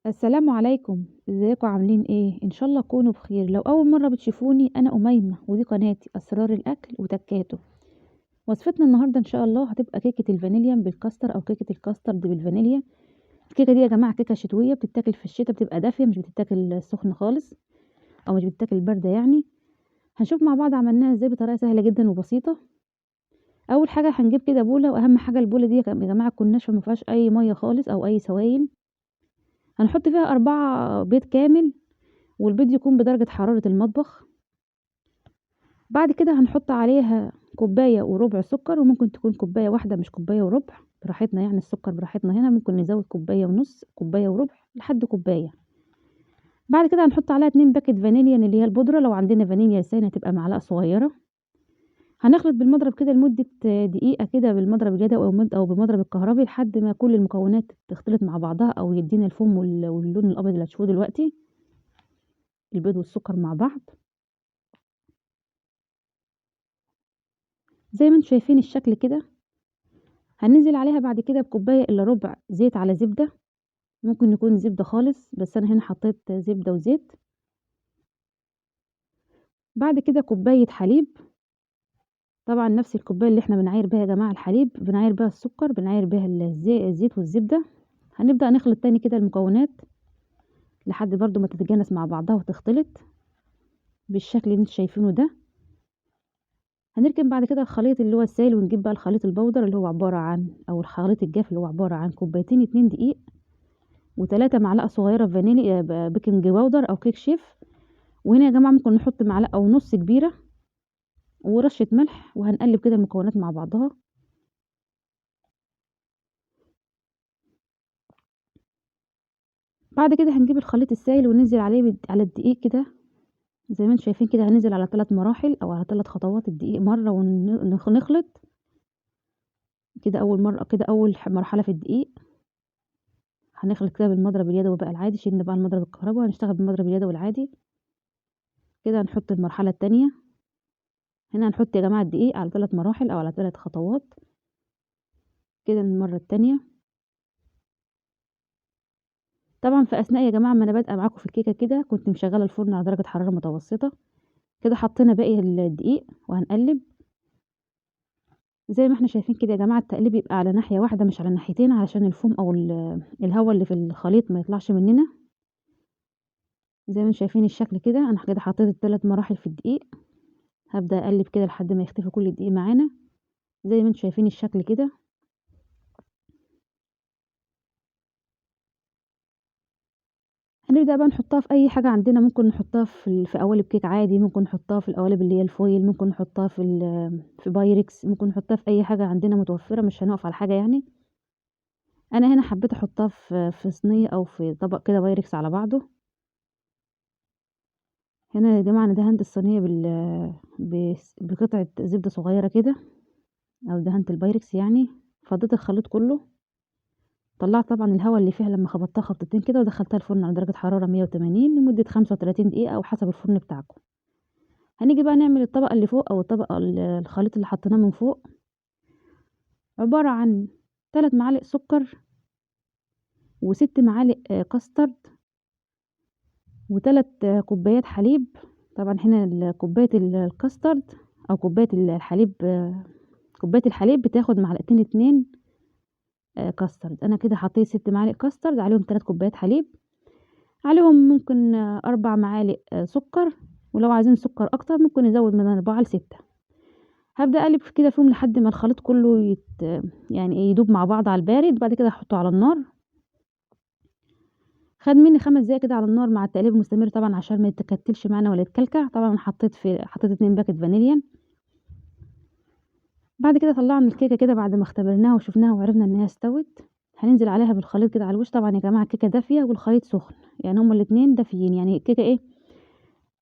السلام عليكم، ازيكم عاملين ايه؟ ان شاء الله تكونوا بخير. لو اول مرة بتشوفوني، انا اميمة ودي قناتي اسرار الاكل وتكاته. وصفتنا النهارده ان شاء الله هتبقى كيكة الفانيليا بالكاستر او كيكة الكاسترد بالفانيليا. الكيكه دي يا جماعة كيكة شتوية بتتاكل في الشتاء، بتبقى دافيه، مش بتتاكل سخنة خالص او مش بتتاكل باردة يعني. هنشوف مع بعض عملناها ازاي بطريقة سهلة جدا وبسيطة. اول حاجة هنجيب كده بوله، واهم حاجة البوله دي يا جماعة تكون ناشفة ما فيهاش اي مية خالص او اي سوائل. هنحط فيها 4 بيض كامل، والبيض يكون بدرجة حرارة المطبخ. بعد كده هنحط عليها كوباية وربع سكر، وممكن تكون كوباية واحدة مش كوباية وربع، براحتنا يعني، السكر براحتنا. هنا ممكن نزود كوباية ونص، كوباية وربع، لحد كوباية. بعد كده هنحط عليها 2 باكت فانيليا اللي هي البودرة، لو عندنا فانيليا ساينة هتبقى معلقة صغيرة. هنخلط بالمضرب كده لمدة دقيقة كده بالمضرب اليدوي أو بالمضرب الكهربي لحد ما كل المكونات تختلط مع بعضها أو يدينا الفوم واللون الأبيض اللي هتشوفوه دلوقتي، البيض والسكر مع بعض. زي ما انتم شايفين الشكل كده. هننزل عليها بعد كده بكوباية إلا ربع زيت على زبدة، ممكن يكون زبدة خالص بس أنا هنا حطيت زبدة وزيت. بعد كده كوباية حليب، طبعا نفس الكوباية اللي احنا بنعاير بيها يا جماعة الحليب بنعاير بيها السكر، بنعاير بيها الزيت والزبده. هنبدا نخلط تاني كده المكونات لحد برضو ما تتجانس مع بعضها وتختلط بالشكل اللي انتوا شايفينه ده. هنركن بعد كده الخليط اللي هو السائل، ونجيب بقى الخليط البودر اللي هو عبارة عن او الخليط الجاف اللي هو عبارة عن كوبايتين 2 دقيق و3 معلقه صغيرة فانيليا baking powder او كيك شيف. وهنا يا جماعة ممكن نحط معلقه ونص كبيرة ورشة ملح، وهنقلب كده المكونات مع بعضها. بعد كده هنجيب الخليط السائل وننزل عليه على الدقيق كده زي ما انتم شايفين كده. هننزل على 3 مراحل او على 3 خطوات الدقيق مرة، ونخلط كده اول مرة كده، اول مرحلة في الدقيق هنخلط كده بالمضرب اليدوي بقى العادي، شيلنا بقى المضرب الكهرباء هنشتغل بالمضرب اليدوي العادي كده. هنحط المرحلة الثانية، هنا هنحط يا جماعة الدقيق على 3 مراحل او على 3 خطوات كده المرة الثانية. طبعا في اثناء يا جماعة ما انا بادئه معاكم في الكيكه كده كنت مشغله الفرن على درجه حرارة متوسطه كده. حطينا باقي الدقيق وهنقلب زي ما احنا شايفين كده يا جماعة. التقليب يبقى على ناحية واحدة مش على ناحيتين علشان الفوم او الهواء اللي في الخليط ما يطلعش مننا. زي ما انتم شايفين الشكل كده، انا كده حطيت ال3 مراحل في الدقيق. هبدأ اقلب كده لحد ما يختفي كل الدقيق معانا زي ما انتم شايفين الشكل كده. هنبدأ بقى نحطها في اي حاجة عندنا، ممكن نحطها في قوالب كيك عادي، ممكن نحطها في القوالب اللي هي ال foil، ممكن نحطها في بايركس، ممكن نحطها في اي حاجة عندنا متوفرة، مش هنقف على حاجة يعني. انا هنا حبيت احطها في صينية او في طبق كده بايركس على بعضه. هنا يا جماعة انا دهنت الصينية بقطعه زبدة صغيرة كده، او دهنت البايركس يعني. فضيت الخليط كله، طلعت طبعا الهواء اللي فيها لما خبطتها خبطتين كده، ودخلتها الفرن على درجه حرارة 180 لمدة 35 دقيقة او حسب الفرن بتاعكم. هنيجي بقى نعمل الطبقة اللي فوق او الطبقة الخليط اللي حطيناه من فوق، عبارة عن 3 معالق سكر و6 معالق كاسترد و3 كوبايات حليب. طبعا هنا كوباية الكاسترد او كوباية الحليب، كوباية الحليب بتاخد معلقتين 2 كاسترد. انا كده حطيت 6 معالق كاسترد عليهم 3 كوبايات حليب، عليهم ممكن 4 معالق سكر، ولو عايزين سكر اكتر ممكن نزود من 4 ل 6. هبدا اقلب كده فيهم لحد ما الخليط كله يعني يدوب مع بعض على البارد. بعد كده هحطه على النار. خد مني 5 دقايق كده على النار مع التقليب المستمر طبعا عشان ما يتكتلش معانا ولا يتكلكع. طبعا حطيت 2 باكت فانيليا. بعد كده طلعنا الكيكه كده بعد ما اختبرناها وشفناها وعرفنا ان هي استوت. هننزل عليها بالخليط كده على الوش. طبعا يا جماعة الكيكه دافيه والخليط سخن، يعني هما الاثنين دافيين، يعني الكيكه ايه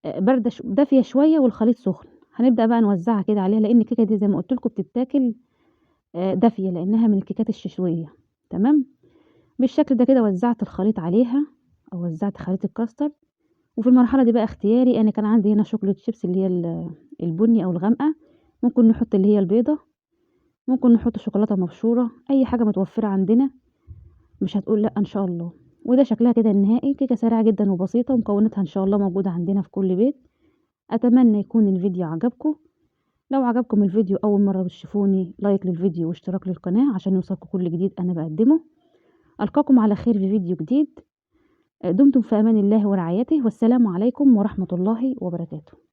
باردة دافيه شوية والخليط سخن. هنبدا بقى نوزعها كده عليها، لان الكيكه دي زي ما قلت لكم بتتاكل دافيه لانها من الكيكات الشتوية. تمام بالشكل ده كده وزعت الخليط عليها او وزعت خليط الكاسترد. وفي المرحلة دي بقى اختياري، انا كان عندي هنا chocolate chips اللي هي البني او الغامقه، ممكن نحط اللي هي البيضة، ممكن نحط شوكولاتة مبشوره، اي حاجة متوفرة عندنا مش هتقول لا ان شاء الله. وده شكلها كده النهائي. كيكة سريعة جدا وبسيطة، ومكوناتها ان شاء الله موجودة عندنا في كل بيت. اتمنى يكون الفيديو عجبكم. لو عجبكم الفيديو اول مرة بتشوفوني، like للفيديو واشتراك للقناة عشان يوصلكم كل جديد انا بقدمه. القاكم على خير في فيديو جديد. دمتم في امان الله ورعايته، والسلام عليكم ورحمة الله وبركاته.